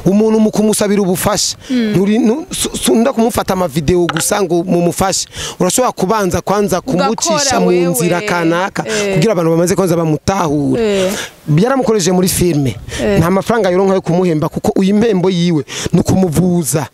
Umuntu mu kumusabira ubufasha nturi sunda kumufata ama video gusa ngo mumufashe. Urashobora kubanza kwanza kumucisha mu nzira kanaka kugira abantu bamaze kwanza bamutahure. Byaramukoreje muri filme. Nta mafaranga yoronka yo kumuhemba kuko uyu impembo yiwe nukumuvuza.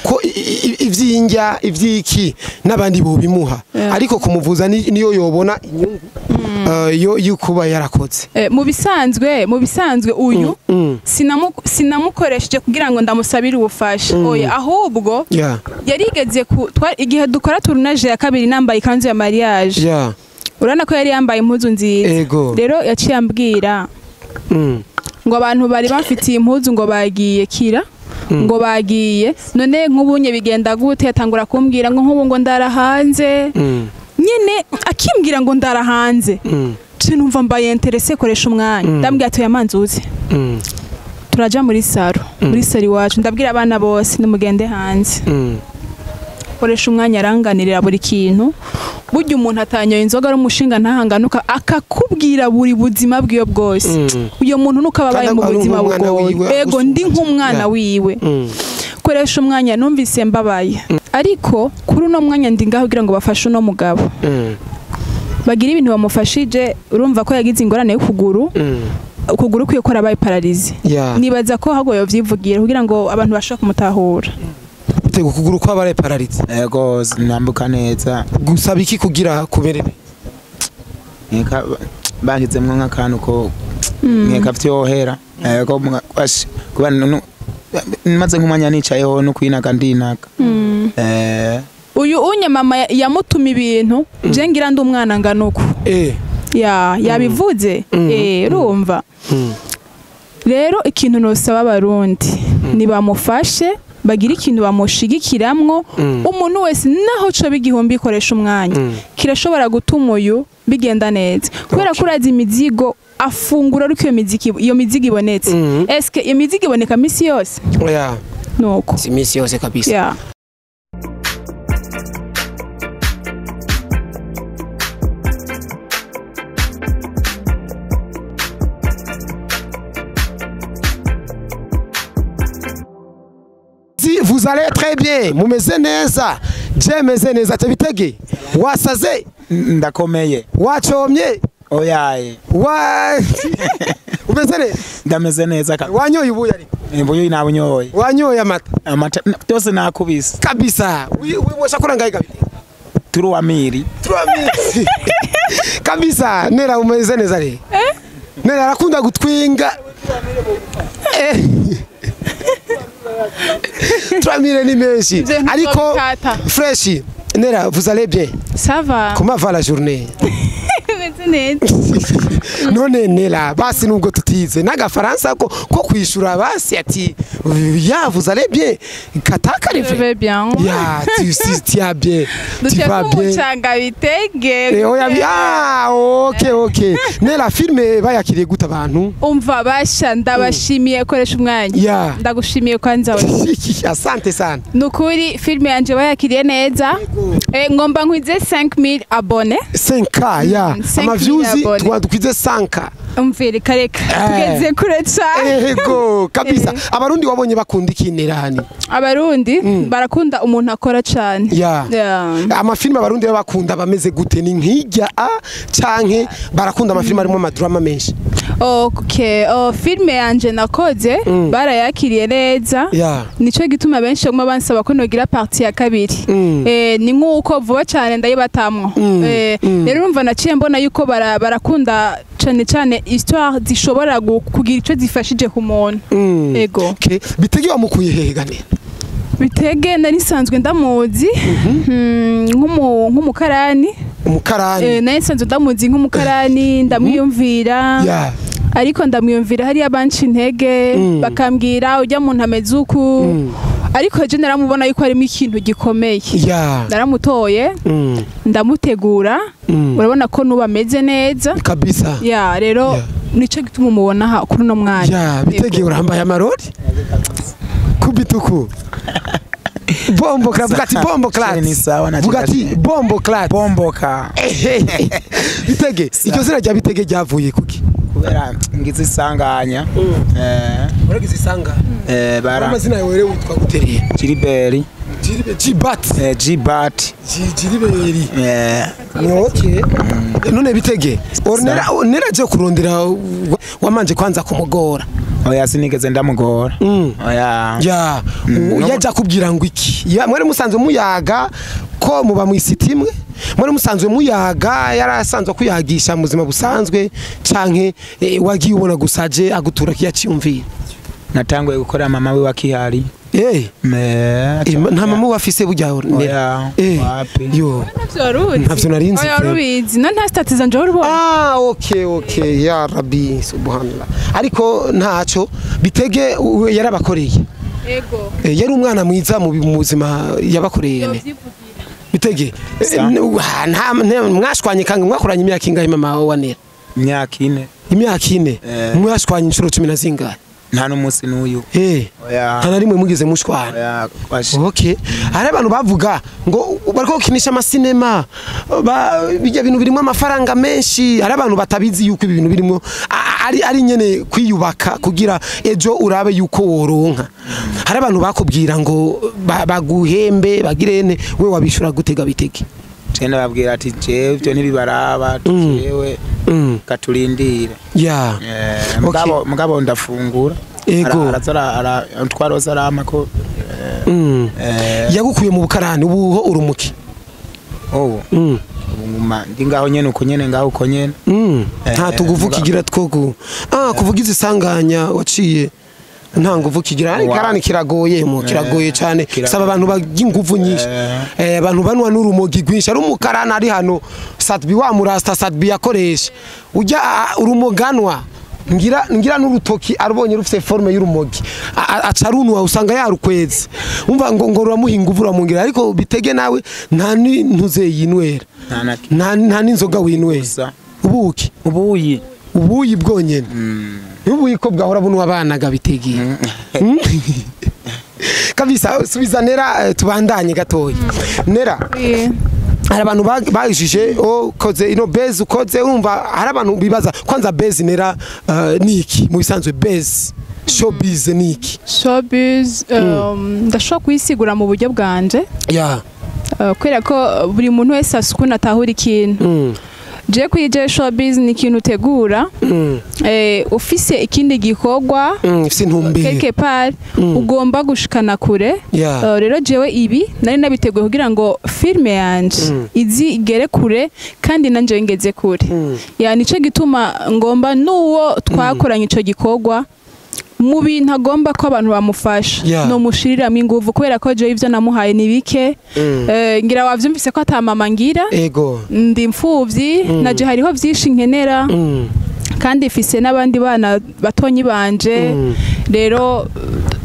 Ko ivyinjya ivyiki nabandi bo bimuha ariko kumuvuza niyo yobona inyungu yo yukuba yarakoze. Mu bisanzwe uyu sinamukoresheje kugira ngo ndamusabire ubufasha. Oya, ahubwo yarigeze ku igihe dukora tournage ya kabiri nambaye ikanzu ya mariage. Urana ko yari yambaye impuzu nziza. Rero yaciye ambwira ngo abantu bari bafitiye impuzu ngo bagiye kira ngo bagiye none nk'ubunye bigenda gute. Yatangura kumbwira ngo nk'ubu ngo ndara hanze nyene akimbwira ngo ndara hanze numva mbaye interesse koresha umwanya. Ndambwira ati yamanzuze turaja muri saro muri sari iwacu ndabwira abana bose nimugende hanze. Koresha umwanya aranganirira buri kintu. Burya umuntu atanyoye inzoga ari umushinga ntahanganuka akakubwira buri buzima bwiyo bwose. Uyo muntu nuko ababaye mu buzima bugoye. Ego ndi nk'umwana wiwe. Koresha umwanya numvise mbabaye. Ariko kuri uno mwanya ndi ngaho kugira ngo bafashe uno mugabo. Bagira ibintu bamufashije. Urumva ko yagize ingorane y'ukuguru. Ukuguru kwiye ko arabaye paralysé. Nibaza ko hagoye vyivugira kugira ngo abantu bashobore kumutahura. Ukuguru kwa bare paralysé. Ego nambuka neza. Gusaba iki kugira kuberebe? Nka bangizemwe nk'akantu ko nkeka vyohera. Ego kuba maze nkumanya nicayeho no kwinaga ndinaga. Uyu unye mama yamutuma ibintu je ngira ndi umwana nganuko. Ya yabivuze. Urumva. Rero ikintu nosaba abarundi nibamufashe bagira ikintu bamushigikiramwo. Umuntu wese naho co bigihumbi ikoresha umwanya kirashobora gutuma uyu bigenda neza kubera ko urazi imizigo afungura ariko iyo mizigo ibonetse. Eske iyo mizigo iboneka misi yose? Oya, nuko si misi yose kabisa. Vous allez très bien. Mumeze neza. Je meze neza. Tebitege. Wasaze. Ndakomeye. Wachomye. Oyaye. Wa umeze neza? Ndameze neza kabisa. Wanyoye ubuye ariko? Ubuye nabunyoye. Wanyoye amata? Amata byose nakubise. Kabisa. Wosha kurangaye kabisa. Turuwamiri. Turuwamiri. Kabisa. Nera umeze neza re. Nera arakunda gutwinga. 3000 ni menshi. Ariko fresh. Nera, vous allez bien? Ça va. Comment va la journée? None Nera, basi nubwo tutize n'agafaransa ko kwishura basi ati ya vous allez bien. Kataka Je vais bien. Ya tu as bien. Tu vas bien. Bitege. Oya ah OK OK. Nera filme bayakiriye gute abantu? Umva basha ndabashimiye koresha umwanya. Ndagushimiye kwanza wewe. Asante sana. Nukuri filme yanje bayakiriye neza. Ngomba nkwize 5000 abonnés. 5K ya. Ama views twadukwize 5K. Umvire kareka tugeze kure cyane. Ego kabisa. Abarundi wabonye bakunda ikinerani. Abarundi barakunda umuntu akora cyane. Ama filme abarundi bakunda bameze gute ni nkijya a canke barakunda ama filme arimo amadrama menshi. Okay, filme yanje nakoze barayakiriye neza. Nico gituma benshi baguma bansaba ko nogira partie ya kabiri. Ni nkuko vuba cyane ndayibatamwo. Rero urumva naciye mbona yuko barakunda cyane cyane histoire zishobora kugira ico zifashije ku muntu. Ego. Okay. Bitege wamukuye hegane? Bitege nari nsanzwe ndamuzi nk'umukarani. Umukarani. Nari nsanzwe ndamuzi nk'umukarani ndamwiyumvira. Ariko ndamwiyumvira hari abanci intege bakambwira ujya mu ntameze uku. Ariko je naramubona yuko harimo ikintu gikomeye. Naramutoye ndamutegura. Urabona ko nuba ameze neza kabisa. Ya rero nico gituma umubona ha kuri no mwanya. Bitege urambaye amarori kubituku. Bombo clap, bugati bombo clap. Bugati bombo clap. Bombo ka. Bitege, iryo zina rya Bitege ryavuye kuki? Kubera ngize isanganya. Uragize isanganya. Bara. Amazina yawe rero witwa gute? Gilbert. Gilbert Gbat. Gbat. Gilbert. Okay. None bitege. Ornera nera je kurondera wamanje kwanza kumugora. Oya sinigeze ndamugora. Oya. Ya. Yaja kubwira ngo iki? Mwari musanzwe muyaga ko muba mwisiti imwe? Mwari musanzwe muyaga yarasanzwe kuyagisha muzima busanzwe canke wagiye ubona gusaje agutura kiyaciyumvira? Natanguye gukora mama we wakihari. Nta mama wafise burya nera. Wapi? Yo. Ntavyo narinzi. Oya rubizi. No nta status zanje urubona. Ah okay ya Rabbi subhanallah. Ariko ntaco bitege yarabakoreye. Ego. Yari umwana mwiza mu buzima yabakoreye ne. Bitege. Nta mwashwanye kange mwakoranye imyaka ingahe mama wa Nera? Imyaka ine. Imyaka ine. Mwashwanye inshuro 10 na zingahe? Nta n'umunsi n'uyu. Oya. Nta rimwe mugeze mushwana. Okay. Hari abantu bavuga ngo bariko gukinisha amasinema bijya bintu birimo amafaranga menshi. Hari abantu batabizi yuko ibi bintu birimo ari nyene kwiyubaka kugira ejo urabe yuko woronka. Hari abantu bakubwira ngo baguhembe bagirene we wabishura gutega bitege. Tena babwira ati jewe ibyo ntibibaraba jewe katurindira. Yeah. Mugabo ndafungura. Ego. Ara twaroza arama ko yagukuye mu bukarani ubuho urumuki. Oh. Ubunguma ndi ngaho nyene uko nyene ngaho uko nyene. Nta tuguvu kigira twogu. Kuvugiza isanganya waciye. Nta nguvu kigira karani kiragoye mu kiragoye cyane saba abantu baginguvu nyinshi abantu banwa n'urumogi gwinshi ari umukarana ari hano Sadbi wa murasta Sadbi yakoresha ujya urumoganwa ngira n'urutoki arubonye rufite forme y'urumogi acarunwa usanga yarukweze umva ngo ruramuha inguvu uramwongera ariko bitege nawe nta ntuze yinwera nta n'inzoga winwera ubuki ubuyi bwonyene ubuyi ko bwahora bunwa abana gabitegeye kabisa. Subiza Nera tubandanye gatoya. Nera hari abantu bayishije ukoze ino base ukoze urumva hari abantu bibaza kwanza base Nera niki mu bisanzwe base showbiz niki? Showbiz ndashobora kuyisigura mu buryo bwanje. Yeah. Kubera ko buri muntu wese asukuna atahura ikintu. Je kuri showbiz ni ikintu utegura ufise ikindi gikorwa ufise intumbero quelque part ugomba gushikana kure. Rero jewe ibi nari nabiteguye kugira ngo filme yanje izi igere kure kandi nanje ngeze kure. Ya nico gituma ngomba nuwo twakoranye ico gikorwa mu bintu agomba ko abantu bamufasha no mushiriramo inguvu kubera ko je ivyo namuhaye ni bike. Ngira wavyumvise ko atamama ngira. Ego. Ndi imfuvyi naje hariho vyinshi nkenera kandi ifise n'abandi bana batonyi banje. Rero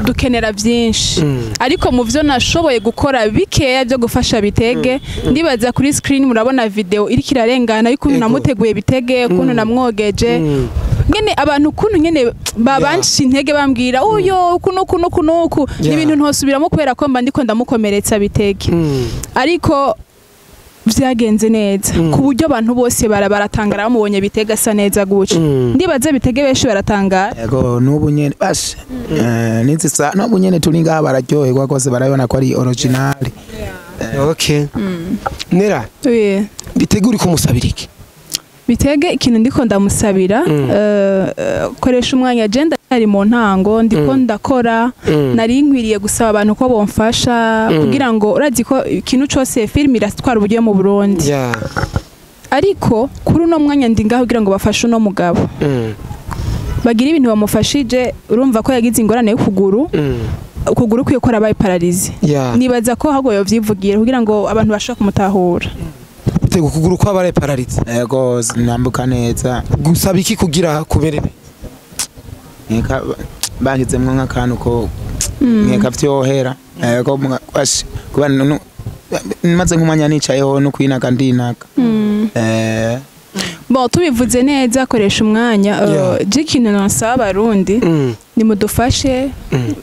dukenera byinshi ariko mu vyo nashoboye gukora bikeya byo gufasha bitege. Ndibaza kuri screen murabona video iri kirarengana y'ukuntu namuteguye bitege ukuntu namwogeje ngene abantu kuntu ngene babanshi intege bambwira uyo uku nuku nuku n'ibintu ntosubiramo kubera ko mba ndiko ndamukomeretsa bitege. Ariko vyagenze neza ku buryo abantu bose baratangara bamubonye bitege asa neza guca. Ndibaze bitege benshi baratangara. Yego nubu nyene bashe nizisa nubu nyene turi ngaha bararyoherwa rwose barabona ko ari original. Okay. Nera bitege uri kumusabira iki? Bitege ikintu ndiko ndamusabira koresha umwanya agenda ari mu ntango ndiko ndakora nari nkwiriye gusaba abantu ko bomfasha kugira ngo urazi ko ikintu cyose film iratwara uburyo mu Burundi. Ariko kuri uno mwanya ndi ngaho kugira ngo bafashe uno mugabo bagira ibintu bamufashije. Urumva ko yagize ingorane y'ukuguru ukuguru kwiye ko arabaye paralysé. Nibaza ko hagoye vyivugira kugira ngo abantu bashobore kumutahura. Ukuguru kwa bare paralysé. Yego nambuka neza. Gusaba iki kugira kuberebe? Nka bangizemwe nk'akantu ko nkeka vyohera. Yego kuba maze nkumanya nicayeho no kwinaga ndinaga. Bon, tubivuze neza, koresha umwanya. Je ikintu nosaba Abarundi, nimudufashe,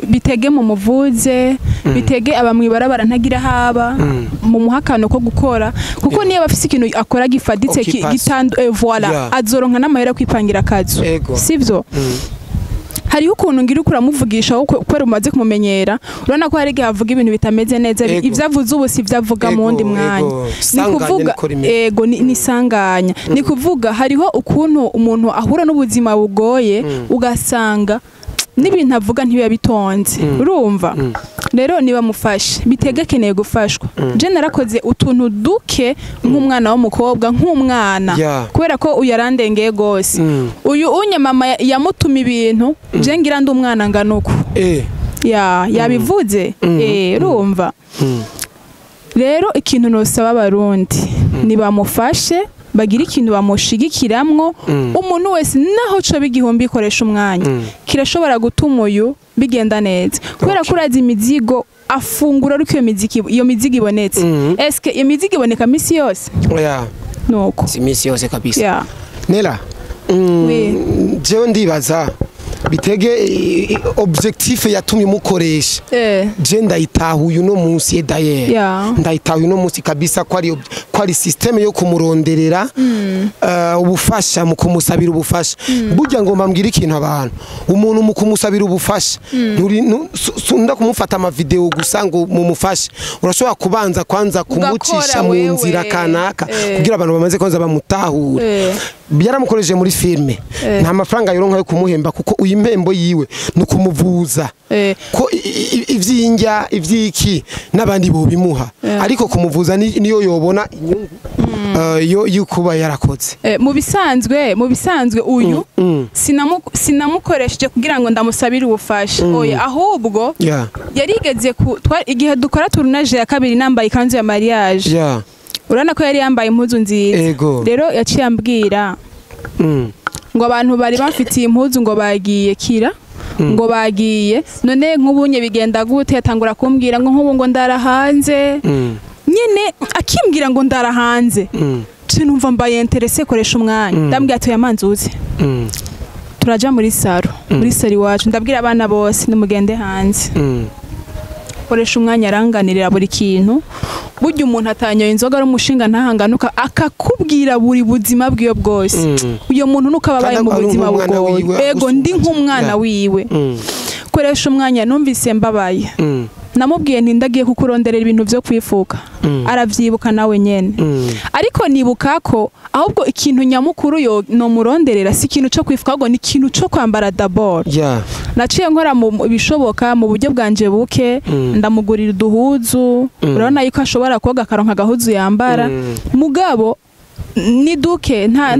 bitege mu muvuze, bitege abamwibarabara ntagira haba, mu muhakano ko gukora, kuko niyo bafise ikintu akora gifaditse gitandu, voilà, azoronka n'amahera kwipangira akazu, sivyo? Hariho ukuntu ngira ukuramuvugisha kubera umaze kumumenyera, urabona ko hari igihe avuga ibintu bitameze neza, ivyo avuze ubu si ivyo avuga mu wundi mwanya. Ni kuvuga ego ni sanganya, ni kuvuga hariho ukuntu umuntu ahura n'ubuzima bugoye, ugasanga n'ibintu avuga ntibiba bitonze, urumva? Rero niba mufashe, bitege akeneye gufashwa. Je narakoze utuntu duke nk'umwana w'umukobwa, nk'umwana, kubera ko uyu yarandengeye gose. Uyu unye mama yamutuma ibintu, je ngira ndi umwana nganuko. Ya yabivuze, urumva? Rero ikintu nosaba Abarundi, nibamufashe, bagira ikintu bamushigikiramwo. Umuntu wese naho co bigihumbi ikoresha umwanya, kirashobora gutuma uyu bigenda neza, kubera ko urazi imizigo afungura ariko iyo mizigo ibonetse. Eske iyo mizigo iboneka misi yose? Oya, nuko si misi yose kabisa. Nela, jewe ndibaza bitege objectif yatumye mukoresha, je ndayitahuye uno munsi d'ailleurs, ndayitahuye uno munsi kabisa, ko ari systeme yo kumuronderera ubufasha, mu kumusabira ubufasha. Burya ngo mbambwira ikintu abantu, umuntu mu kumusabira ubufasha sunda kumufata ama video gusa ngo mumufashe, urashobora kubanza kwanza kumucisha mu nzira kanaka kugira abantu bamaze kwanza bamutahure. Byaramukoreje muri filme, nta mafaranga yoronka yo kumuhemba, kuko uyu impembo yiwe nukumuvuza, ko ivyinjya ivyiki n'abandi bo bimuha, ariko kumuvuza niyo yobona inyungu yo yukuba yarakoze. Mu bisanzwe uyu sinamukoresheje kugira ngo ndamusabire ubufasha, oya, ahubwo yarigeze igihe dukora tournage ya kabiri nambaye ikanzu ya mariage, urabona ko yari yambaye impuzu nziza. Rero yaciye ambwira ngo abantu bari bafitiye impuzu ngo bagiye kira, ngo bagiye none nk'ubunye bigenda gute, yatangura kumbwira ngo nk'ubu ngo ndara hanze, nyene akimbwira ngo ndara hanze, numva mbaye interesse koresha umwanya. Ndambwira ati yamanzuze, turaja muri saro, muri saro iwacu, ndabwira abana bose nimugende hanze. Koresha umwanya aranganirira buri kintu. Burya umuntu atanyoye inzoga ari umushinga ntahanganuka, akakubwira buri buzima bwiyo bwose. Uyo muntu nuko ababaye mu buzima bugoye. Ego ndi nk'umwana wiwe. Koresha umwanya numvise mbabaye. Namubwiye nti ndagiye kukuronderera ibintu byo kwifuka. Aravyibuka nawe nyene. Ariko nibuka ko ahubwo ikintu nyamukuru yo no muronderera si ikintu cyo kwifuka, ahubwo ni ikintu cyo kwambara d'abord. Naciye nkora mu bishoboka mu buryo bwanje buke, ndamugurira uduhuzu, urabona yuko ashobora koga akaronka agahuzu yambara. Mugabo ni duke nta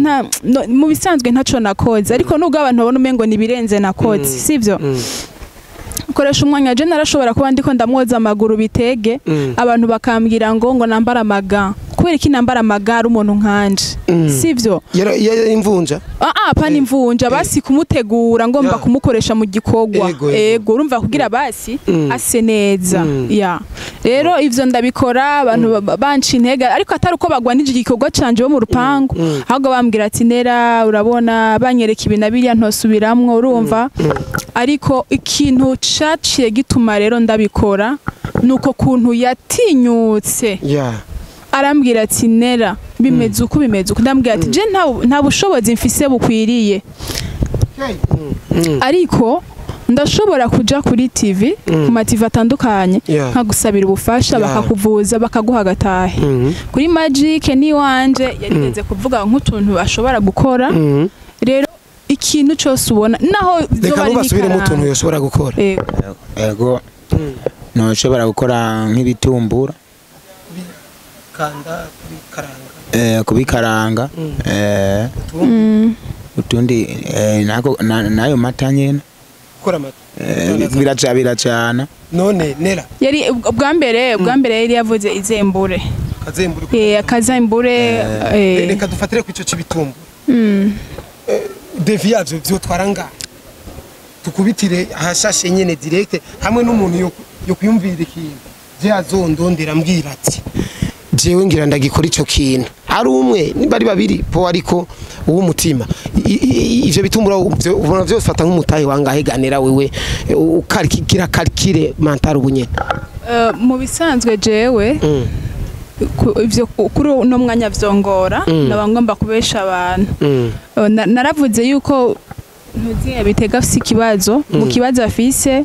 mu bisanzwe ntaco nakoze, ariko nubwo abantu babona umengo ni birenze nakoze, sivyo? Koresha umwanya je narashobora kuba ndiko ndamwoza amaguru bitege, abantu bakambwira ngo nambara amaga. Kubera iki nambara amaga ari umuntu nkanje, sivyo? Yari imvunja? Pa ni imvunja, basi kumutegura ngomba kumukoresha mu gikogwa. Ego urumva kugira basi ase neza. Rero ivyo ndabikora, abantu banci intege, ariko atari uko bagwanije igikogwa canje bo mu rupangu, ahubwo bambwira ati Nera urabona banyereka ibintu biriya ntosubiramwo, urumva? Ariko ikintu caciye gituma rero ndabikora nuko kuntu yatinyutse, arambwira ati Nera bimeze uko bimeze uko. Ndambwira ati je nta bushobozi mfise bukwiriye, ariko ndashobora kuja kuri TV, ku ma TV atandukanye, nkagusabira ubufasha, bakakuvuza, bakaguha agatahe. Kuri Magic ni wanje yarigeze kuvuga nk'utuntu ashobora gukora. Rero ikintu cyose ubona naho reka nubasubire mu tuntu yoshobora gukora. Ego no shobora gukora nk'ibitumbura, kanda kubikaranga, kubikaranga, utundi nako nayo mata nyene gukora amata biraca biracana. None Nera yari ubwa mbere yari yavuze izembure, kazembure, akazembure. Reka dufatire ku ico cibitumbura. Devi yavyo vyotwara tukubitire ahashashe nyene direct, hamwe n'umuntu yo kuyumvira ikintu je azondondera mbwira ati Jewe ngira ndagikora ico kintu ari umwe nimba ari babiri po, ariko uw'umutima. Ivyo bitumbura ubona vyose fata nk'umutahe wangahe ganera wewe ukarikira calcul mental ubunyene? Mu bisanzwe jewe ivyo kuri uno mwanya vyongora, ndaba ngomba kubesha abantu. Naravuze yuko ntuziye Bitega afise ikibazo, mu kibazo afise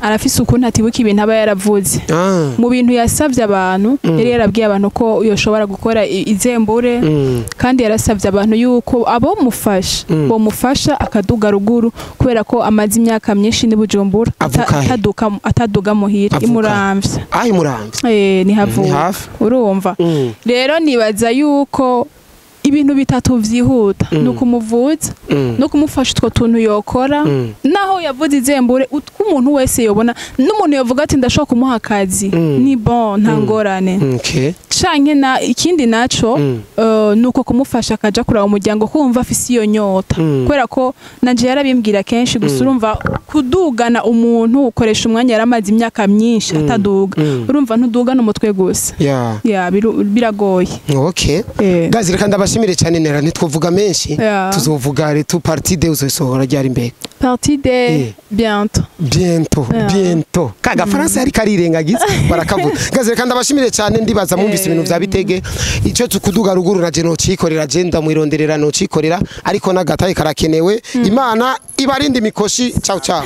arafise ukuntu atibuka ibintu aba yaravuze. Mu bintu yasavye abantu, yari yarabwiye abantu ko yoshobora gukora izembure, kandi yarasavye abantu yuko abo mufasha bomufasha akaduga ruguru, kubera ko amaze imyaka myinshi ni Bujumbura, Avuka he? ataduga muhira. Avuka he? Imuramvya. Ah, Imuramvya. Eh, nihavuye. Ni hafi. Urumva rero nibaza yuko ibintu bitatu vyihuta ni ukumuvuza, no kumufasha utwo tuntu yokora, naho yavuze izembure, utwo umuntu wese yobona, n'umuntu yovuga ati ndashobora kumuha akazi, ni bon, nta ngorane. Canke na ikindi naco, nuko kumufasha akaja kuraba umuryango, kumva afise iyo nyota, kubera ko nanje yarabimbwira kenshi. Gusa urumva kudugana umuntu ukoresha umwanya, yaramaze imyaka myinshi ataduga. Urumva ntudugana umutwe gusa. Ya, biragoye. Guys, reka ndabashimire cyane. Nera ntitwovuga menshi. Tuzovuga retu partie deux uzosohora ryari mbega? Partie deux bientôt. Bientôt. Bientôt, kaga faransa yari karirengagiza barakavuga. Guys, reka ndabashimire cyane. Ndibaza mwumvise ibintu vya Bitege. Ico tukuduga ruguru na je nocikorera, je ndamwironderera nocikorera, ariko n'agataye karakenewe. Imana ibarinde imikoshi. Ciao ciao.